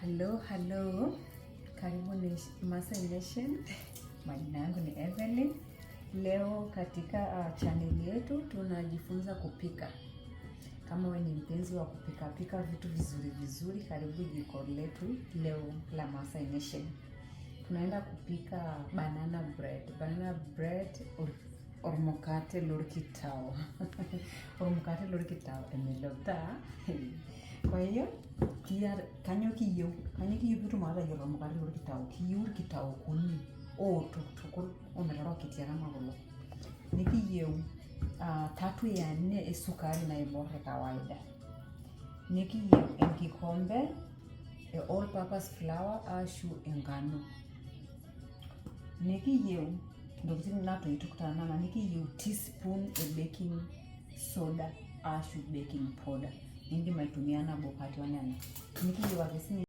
Hello, hello. Karibu ni Maasai Nation. Majina yangu ni Evelyn. Leo katika channel yetu tunajifunza kupika. Kama wewe ni mpenzi wa kupika pika vitu vizuri vizuri, karibu jiko letu leo la Maasai Nation. Tunaenda kupika banana bread. Banana bread or mukate lorkitao. Ormukate lorkitao emelota. Kwa hiyo kanyoo kiyieu? Kanyoo kiyieu piitum ateyier ormukate lorkitao? Kiyieu irkitao okuni ooto tukul ometorokiti kama kulo. Nikiyieu tatu ya nne esukari naibor e kawaida. Nikiyieu enkikombe e all purpose flour ashu engano. Nikiyieu ntokitin natoito nana, nikiyieu teaspoon e baking soda ashu baking powder. Indim aitumia nabo kati onena. Nikiyieu ake sinye